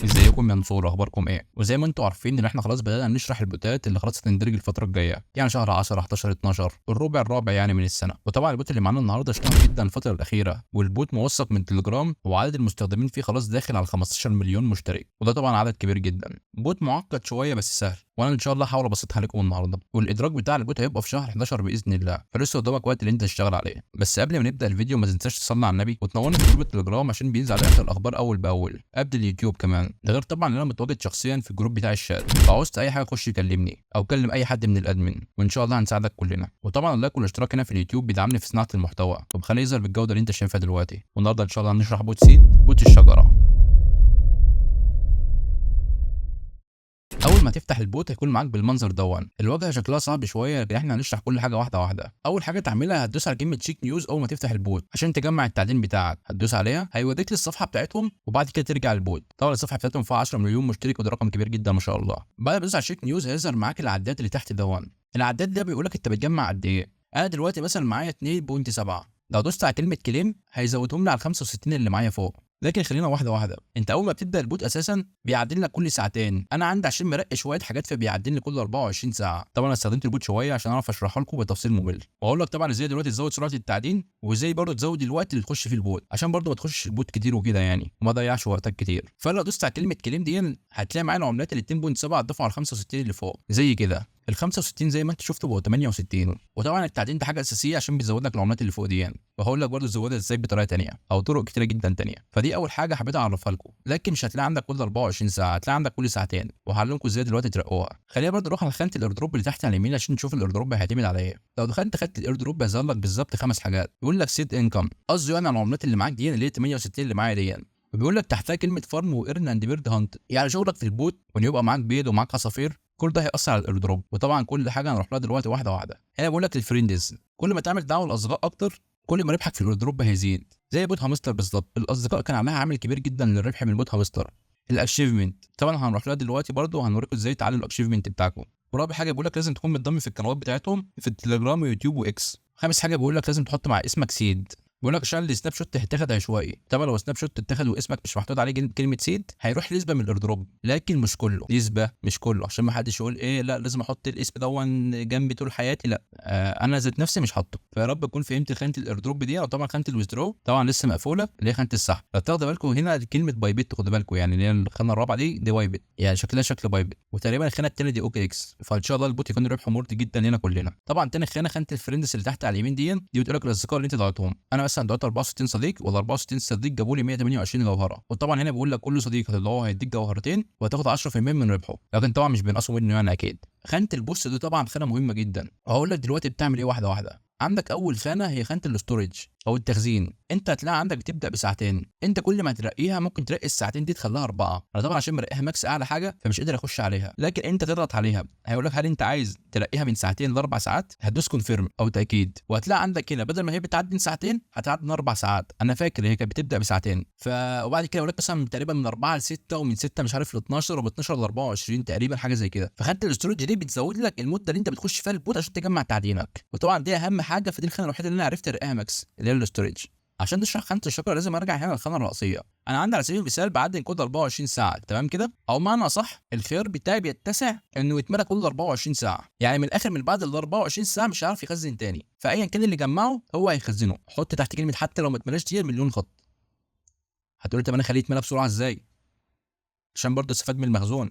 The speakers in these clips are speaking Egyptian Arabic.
ازيكم يا نصور، اخباركم ايه؟ وزي ما انتم عارفين ان احنا خلاص بدأنا نشرح البوتات اللي خلاص هتندرج الفترة الجاية، يعني شهر 10 11 12 الربع الرابع يعني من السنة. وطبعا ال bot اللي معانا النهارده اشتهر جدا الفترة الاخيرة، وال bot موثق من تليجرام، وعدد المستخدمين فيه خلاص داخل على 15 مليون مشترك، وده طبعا عدد كبير جدا. bot معقد شوية بس سهل، وانا ان شاء الله هحاول ابسطها لكم النهارده. والادراج بتاع ال bot هيبقى في شهر 11 باذن الله، فلسه قدامك وقت اللي انت تشتغل عليه. بس قبل ما نبدا الفيديو ما تنساش تصلي على النبي وتنورنا في group التليجرام عشان بينزل عليه اخر الاخبار اول باول قبل اليوتيوب كمان. ده غير طبعا ان انا متواجد شخصيا في ال group بتاع الشات، لو عوزت اي حاجة خش كلمني او كلم اي حد من ال admin، وان شاء الله هنساعدك كلنا. وطبعا ال like والاشتراك هنا في اليوتيوب بيدعمني في صناعة المحتوى وبخليه يظهر بالجودة اللي انت شايفها دلوقتي. والنهارده ان شاء الله هنشرح bot Seed، bot الشجرة. اول ما تفتح ال bot هيكون معاك بالمنظر دون. الواجهة شكلها صعب شوية، لكن احنا هنشرح كل حاجة واحدة واحدة. اول حاجة تعملها هتدوس على كلمة check news اول ما تفتح ال bot عشان تجمع التعدين بتاعك. هتدوس عليها هيوديك للصفحه بتاعتهم، وبعد كده ترجع ال bot. طبعا الصفحة بتاعتهم فيها 10 مليون مشترك، وده رقم كبير جدا ما شاء الله. بعد ما تدوس على check news هيظهر معاك العداد اللي تحت دون. العداد ده بيقول لك انت بتجمع قد ايه. انا دلوقتي مثلا معايا 2.7، لو دوست على كلمة claim هيزودهم لي على 65 اللي معايا فوق. لكن خلينا واحدة واحدة. انت اول ما بتبدا ال bot اساسا بيعدل لك كل ساعتين. انا عندي عشان مرقي شوية حاجات فبيعدل لي كل 24 ساعة. طبعا انا استخدمت ال bot شوية عشان اعرف اشرحه لكم بتفصيل ممل، واقول لك طبعا ازاي دلوقتي تزود سرعة التعدين، وازاي برضه تزود الوقت اللي تخش فيه ال bot عشان برضه ما تخشش ال bot كتير وكده يعني، وما تضيعش وقتك كتير. فلو دوست على كلمة claim دي هتلاقي معانا عملات ال 2.7 اتضافوا على 65 اللي فوق زي كده. ال 65 زي ما انت شفت بقوا 68. وطبعا التعدين ده حاجة اساسية عشان بيزود لك العملات اللي فوق دي يعني، وهقول لك برضه تزودها ازاي بطريقة ثانية او طرق كتيرة جدا ثانية. فدي اول حاجة حبيت اعرفها لكم. لكن مش هتلاقي عندك كل 24 ساعة، هتلاقي عندك كل ساعتين، وهعلمكم ازاي دلوقتي ترقوها. خلينا برضه نروح على خانه ال airdrop اللي تحت على اليمين عشان نشوف ال airdrop هيعتمد على ايه. لو دخلت خانه ال airdrop هيظهر لك بالظبط 5 حاجات. يقول لك seed income، قصده يعني على العملات اللي معاك دي اللي هي 68 اللي معايا دي. وبيقول لك تحتها كلمة farm و earn and bird hunt، يعني شغلك في ال bot وان يبقى معاك بيض ومعاك عصافير، كل ده هيأثر على ال airdrop. وطبعا كل حاجة هنروح لها دلوقتي واحدة واحدة. هنا بيقول لك ال friends، كل ما تعمل دعوه للاصدقاء اكتر كل ما ربحك في ال airdrop هيزيد، زي bot هامستر بالظبط. الاصدقاء كان عليها عامل كبير جدا للربح من bot هامستر. ال achievement طبعا هنروح لها دلوقتي برده، وهنوريكم ازاي تعلوا ال achievement بتاعكم. ورابع حاجة بيقول لك لازم تكون متضمن في القنوات بتاعتهم في التليجرام ويوتيوب واكس. خامس حاجة بيقول لك لازم تحط مع اسمك seed، بيقول لك عشان ال snapshot هيتاخد عشوائي. طبعا لو snapshot اتاخد واسمك مش محطوط عليه كلمة seed هيروح نسبه من ال airdrop، لكن مش كله، نسبه مش كله، عشان ما حدش يقول ايه لا لازم احط الاسم دون جنبي طول حياتي، لا انا ذات نفسي مش حاطه. فيا رب تكون فهمت خانه ال airdrop دي. طبعا خانه ال withdraw طبعا لسه مقفولة اللي هي خانه السحب. لو تاخدوا بالكم هنا كلمة Bybit، خدوا بالكم يعني اللي هي الخانة الرابعة دي Bybit، يعني شكلها شكل Bybit، وتقريبا الخانة الثانية دي OKX. فان شاء الله ال bot يكون ربحه مرضي جدا لنا كلنا. طبعا تاني خانه خانه ال friends اللي تحت على اليمين دي بتقول لك الاصدقاء اللي انت دعوتهم. انا مثلا دعوت 64 صديق، وال 64 صديق جابوا لي 128 جوهره. وطبعا هنا بيقول لك كل صديق هتدعوه هيديك جوهرتين وهتاخد 10% من ربحه، لكن طبعا مش بينقصوا منه يعني اكيد. خانه ال boost دي طبعا خانه مهمة جدا، وهقول لك دلوقتي بتعمل ايه واحدة واحدة. عندك اول خانه هي خانه ال storage او التخزين، انت هتلاقي عندك بتبدا بساعتين، انت كل ما ترقيها ممكن ترقي الساعتين دي تخليها 4. انا طبعا عشان مرقيها max اعلى حاجة فمش قادر اخش عليها، لكن انت تضغط عليها هيقول لك هل انت عايز ترقيها من ساعتين ل4 ساعات، هتدوس confirm او تاكيد، وهتلاقي عندك هنا بدل ما هي بتعدي ساعتين هتعدي 4 ساعات. انا فاكر هي كانت بتبدا بساعتين، وبعد كده يقول لك مثلا تقريبا من 4 ل 6، ومن 6 مش عارف ل 12، ومن 12 ل 24 تقريبا، حاجة زي كده. فخانه ال storage دي بتزود لك المدة اللي انت بتخش فيها ال bot عشان تجمع تعدينك، وطبعا دي اهم حاجة. فدي الخانة الوحيدة اللي انا عرفت ارقيها max اللي هي ال storage. عشان تشرح خانه الشجرة لازم ارجع هنا للخانه الرئيسية. انا عندي على سبيل المثال بعدل كود 24 ساعة، تمام كده، او معنى صح الخيار بتاعي بيتسع انه يتملى كل 24 ساعة، يعني من الاخر من بعد ال 24 ساعة مش هيعرف يخزن تاني، فايا كان اللي جمعه هو هيخزنه. حط تحت كلمة حتى لو ما اتملاش دي مليون خط. هتقول طب انا اخليه يتملى بسرعة ازاي؟ عشان برضه استفاد من المخزون.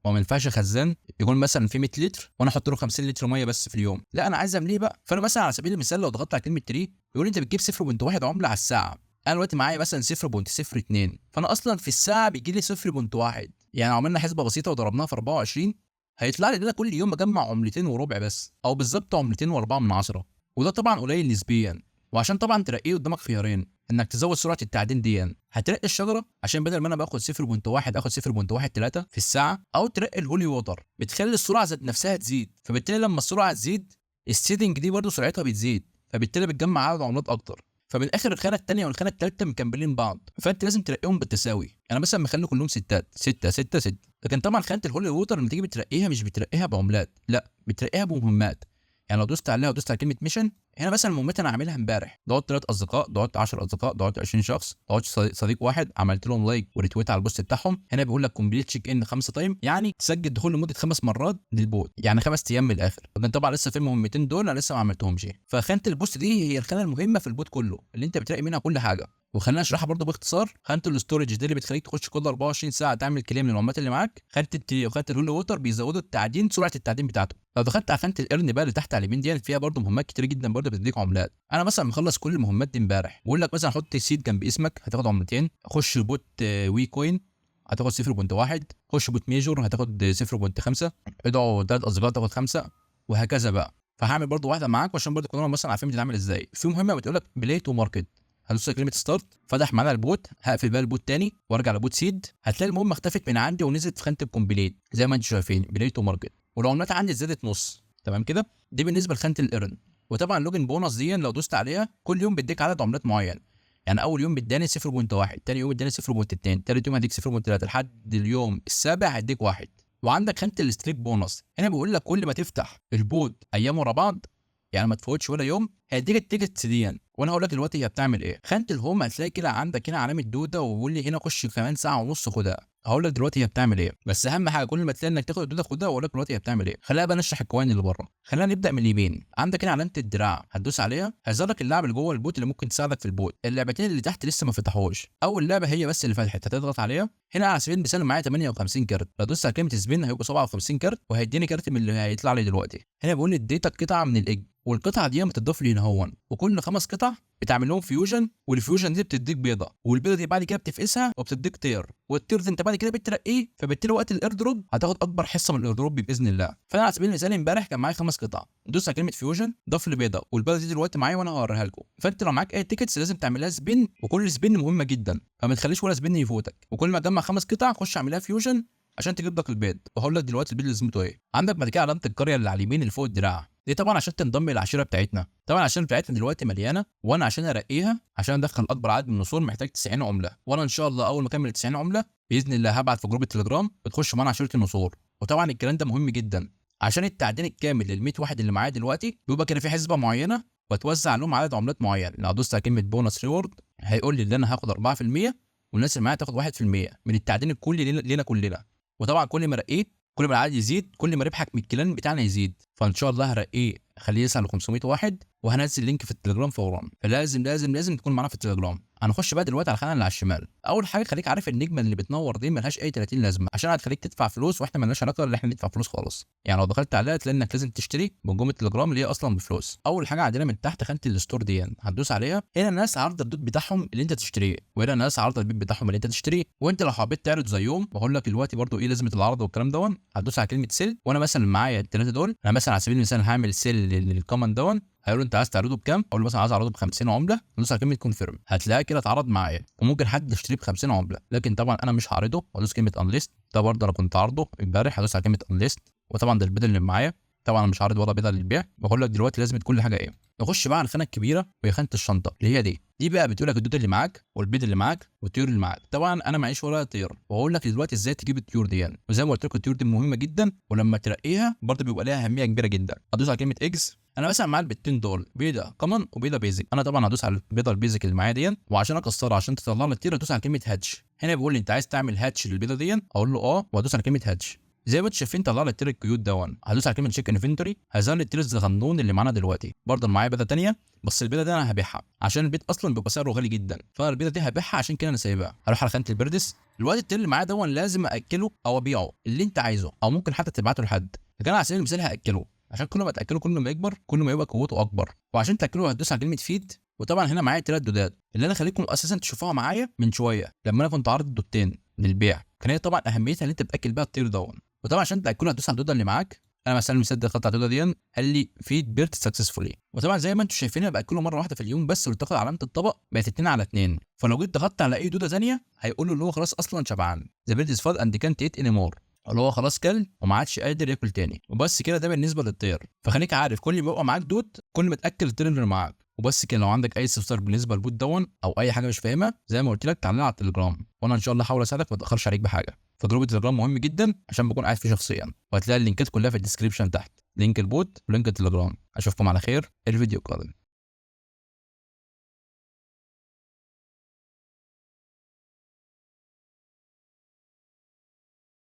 ما ينفعش خزان يكون مثلا في 100 لتر وانا احط له 50 لتر مية بس في اليوم، لا انا عايز امليه بقى. فانا مثلا على سبيل المثال لو ضغطت على كلمة tree بيقول انت بتجيب 0.1 عمله على الساعة، انا دلوقتي معايا مثلا 0.02، فانا اصلا في الساعة بيجي لي 0.1. يعني لو عملنا حسبه بسيطة وضربناها في 24 هيطلع لي ده كل يوم اجمع عملتين وربع بس، او بالظبط عملتين و4 من 10، وده طبعا قليل نسبيا. وعشان طبعا ترقيه قدامك خيارين، انك تزود سرعة التعدين دي، هترقي الشجرة عشان بدل ما انا باخد 0.1 اخد 0.13 في الساعة، او ترقي ال holy water بتخلي السرعة ذات نفسها تزيد، فبالتالي لما السرعة تزيد ال seeding دي برضه سرعتها بتزيد، فبالتالي بتجمع عدد عملات اكتر. فمن الاخر الخانة الثانية والخانه الثالثة مكملين بعض، فانت لازم ترقيهم بالتساوي. انا مثلا مخلي كلهم ستات، 6 6 6. لكن طبعا خانه ال holy water لما تيجي بترقيها مش بترقيها بعملات، لا بترقيها بمهمات. يعني لو دوست عليها ودوست على كلمة mission هنا مثلا مهمات انا عاملها امبارح، دعوت 3 اصدقاء، دعوت 10 اصدقاء، دعوت 20 شخص، دعوت صديق واحد، عملت لهم like و retweet على ال post بتاعهم. هنا بيقول لك complete check in 5 time، يعني تسجل دخول لمدة 5 مرات لل bot، يعني 5 ايام من الاخر. لكن طبعا لسه في المهمتين دول انا لسه ما عملتهمش. فخانه ال boost دي هي الخانة المهمة في ال bot كله اللي انت بتلاقي منها كل حاجة. وخلينا اشرحها برضو باختصار. خانه ال storage دي اللي بتخليك تخش كل 24 ساعة تعمل claim للعملات اللي معاك. خانه ال tree وخانه ال holy water بيزودوا التعدين، سرعة التعدين بتاعته. لو دخلت على خانه ال earn بقى اللي تحت على اليمين دي فيها برضو مهمات كتير جدا برضو بتديك عملات. انا مثلا مخلص كل المهمات دي امبارح. بقول لك مثلا حط seed جنب اسمك هتاخد عملتين، خش bot WeCoin هتاخد 0.1، خش bot Major هتاخد 0.5، ادعو 3 اصدقاء تاخد 5، وهكذا بقى. فهعمل برضو واحدة معاك عشان برضو كلنا مثلا عارفين بتتعمل ازاي. في مهمة بتقول لك play to market، هدوس كلمة start، فتح معانا ال bot. هقفل بقى ال bot تاني وارجع ل bot seed، هتلاقي المهمة اختفت من عندي ونزلت في خانه ال complete زي ما انتم شايفين play to market، والعملات عندي زادت نص. تمام كده، دي بالنسبة لخانه ال earn. وطبعا login bonus دي لو دوست عليها كل يوم بيديك عدد عملات معين، يعني اول يوم بيداني 0.1، تاني يوم اداني 0.2، تالت يوم هديك 0.3، لحد اليوم السابع هديك 1. وعندك خانه ال streak bonus، هنا بيقول لك كل ما تفتح ال bot ايام ورا بعض، يعني ما تفوتش ولا يوم، هيديك ال tickets دي. وانا هقول لك دلوقتي هي بتعمل ايه. خانه ال home هتلاقي كده عندك هنا علامة دوده، وبيقول لي هنا خش كمان ساعة ونص خدها. هقول لك دلوقتي هي بتعمل ايه، بس اهم حاجة كل ما تلاقي انك تاخد الدودة خدها، واقول لك دلوقتي هي بتعمل ايه. خلينا بقى نشرح ال coin اللي بره. خلينا نبدا من اليمين. عندك هنا علامة الدراع هتدوس عليها، هيظهر لك اللعبة اللي جوه ال bot اللي ممكن تساعدك في ال bot. اللعبتين اللي تحت لسه ما فتحوش، اول لعبه هي بس اللي فتحت، هتضغط عليها. هنا على سبيل المثال معايا 58 كارت، لو دوست على كلمة spin هيبقوا 57 كارت، وهيديني كارت من اللي هيطلع لي دلوقتي. هنا بيقول لي اديتك قطعه من الايج، والقطعه دي بتضاف لي هنا هون، وكل 5 قطع بتعمل لهم fusion، وال fusion دي بتديك بيضة، والبيضة دي بعد كده بتفقسها وبتديك طير، والطير ده انت بعد كده بترقيه، فبالتالي وقت ال airdrop هتاخد اكبر حصة من ال airdrop باذن الله. فانا على سبيل المثال امبارح كان معايا 5 قطع، دوس على كلمة fusion ضاف لي بيضة، والبيضة دي دلوقتي معايا وانا هوريها لكم. فانت لو معاك اي tickets لازم تعملها spin، وكل spin مهمة جدا، فما تخليش ولا spin يفوتك. وكل ما تجمع 5 قطع خش اعملها fusion عشان تجيب لك البيض. وهقول لك دلوقتي البيض لازمته ايه. عندك بعد كده علامة القرية اللي على اليمين اللي فوق الدراع دي، طبعا عشان تنضم للعشيره بتاعتنا. طبعا العشيرة بتاعتنا دلوقتي مليانة، وانا عشان ارقيها عشان ادخل اكبر عدد من النسور محتاج 90 عمله، وانا ان شاء الله اول ما اكمل 90 عمله باذن الله هبعت في group التليجرام وتخش معانا عشيره النسور. وطبعا الكلام ده مهم جدا عشان التعدين الكامل لل 100 واحد اللي معايا دلوقتي بيبقى كده في حسبه معينة وتوزع لهم عدد عملات معين. لو دوست على كلمة bonus reward هيقول لي ان انا هاخد 4% والناس اللي معايا تاخد 1% من التعدين الكلي لينا كلنا. وطبعا كل ما رقيت كل ما العدد يزيد كل ما ربحك من ال clan بتاعنا يزيد. فان شاء الله هرقيه خليه يوصل ل 500 واحد، وهنزل link في التليجرام فورا، فلازم لازم لازم تكون معانا في التليجرام. هنخش بقى دلوقتي على الخانة اللي على الشمال. اول حاجة خليك عارف النجمة اللي بتنور دي ملهاش اي 30 لازمه، عشان هتخليك تدفع فلوس، واحنا ملناش علاقة ان احنا ندفع فلوس خالص. يعني لو دخلت عليها تلاقي انك لازم تشتري من جوه التليجرام اللي هي اصلا بفلوس. اول حاجة عندنا من تحت خانه ال store دي هتدوس عليها. هنا الناس عارضه الدوت بتاعهم اللي انت تشتريه، وهنا الناس عارضه البيت بتاعهم اللي انت تشتريه. وانت لو حبيت تعرض زيهم بقول لك دلوقتي برده ايه لازمه العرض والكلام دون. هتدوس على كلمة sell، وانا مثلا معايا الثلاثة دول، انا مثلا على سبيل المثال هعمل sell لل common دون. هيقول له انت عايز تعرضه بكام؟ اقول له مثلا عايز اعرضه ب 50 عمله. ندوس على كلمة confirm، هتلاقيه كده اتعرض معايا، وممكن حد يشتريه ب 50 عمله، لكن طبعا انا مش هعرضه. وادوس كلمة unlist، ده برده انا كنت عارضه امبارح. هدوس على كلمة unlist، وطبعا ده البيض اللي معايا، طبعا انا مش عارض ولا بيضة للبيع. بقول لك دلوقتي لازم كل حاجة ايه. نخش بقى على الخانة الكبيرة وهي خانه الشنطة اللي هي دي بقى بتقول لك الدود اللي معاك والبيض اللي معاك والطيور اللي معاك. طبعا انا معيش ولا طير، وهقول لك دلوقتي ازاي تجيب الطيور دي يعني. وزي ما قلت لكم الطيور دي مهمة جدا، ولما ترقيها برده بيبقى لها اهمية كبيرة جدا. هدوس على كلمة eggs. انا مثلا معايا البيضتين دول، بيضة common وبيضه basic. انا طبعا هدوس على البيضة ال basic اللي معايا دي، وعشان اكسرها عشان تطلع لي الطير هدوس على كلمة hatch. هنا بيقول لي انت عايز تعمل hatch للبيضه دي، اقول له اه، وادوس على كلمة hatch. زي ما انتم شايفين طلع لي الطير ال cute دون. هدوس على كلمة check inventory، هيظهر لي الطير الصغنون اللي معانا دلوقتي. برضه معايا بيضة ثانية، بس البيضة دي انا هبيعها عشان البيض اصلا بيبقى سعره غالي جدا، فالبيضه دي هبيعها عشان كده انا سايبها. هروح على خانه ال birds. دلوقتي الطير اللي معايا دون لازم ااكله او ابيعه اللي انت عايزه، او ممكن حتى تبعته لحد. لكن انا على سبيل المثال هاكله، عشان كل ما تاكله كل ما يكبر، كل ما يبقى قوته اكبر. وعشان تاكله هتدوس على كلمة feed. وطبعا هنا معايا 3 دودات اللي انا خليكم اساسا تشوفوها معايا من شوية لما انا كنت عارض الدودتين للبيع. كان هي طبعا اهميتها ان انت بتاكل بيها الطير دون. وطبعا عشان تاكله هتدوس على الدودة اللي معاك. انا مثلا مثال دخلت على الدودة دي قال لي feed bird successfully. وطبعا زي ما انتم شايفين انا باكله مرة واحدة في اليوم بس، والتقط علامة الطبق بقت 2 على 2. فلو جيت ضغطت على اي دوده ثانية هيقول له اللي هو خلاص اصلا شبعان، ذا بيرد از فاد اند كانت ايت اني مور، اللي هو خلاص كل وما عادش قادر ياكل تاني. وبس كده، ده بالنسبة للطير. فخليك عارف كل ما يبقى معاك دود كل ما تاكل الطير اللي معاك. وبس كده. لو عندك اي استفسار بالنسبة لل bot دون او اي حاجة مش فاهمها زي ما قلت لك تعالى على التليجرام، وانا ان شاء الله هحاول اساعدك وما اتاخرش عليك بحاجة. ف group التليجرام مهم جدا عشان بكون قاعد فيه شخصيا، وهتلاقي اللينكات كلها في ال description تحت، link ال bot و link التليجرام. اشوفكم على خير الفيديو القادم.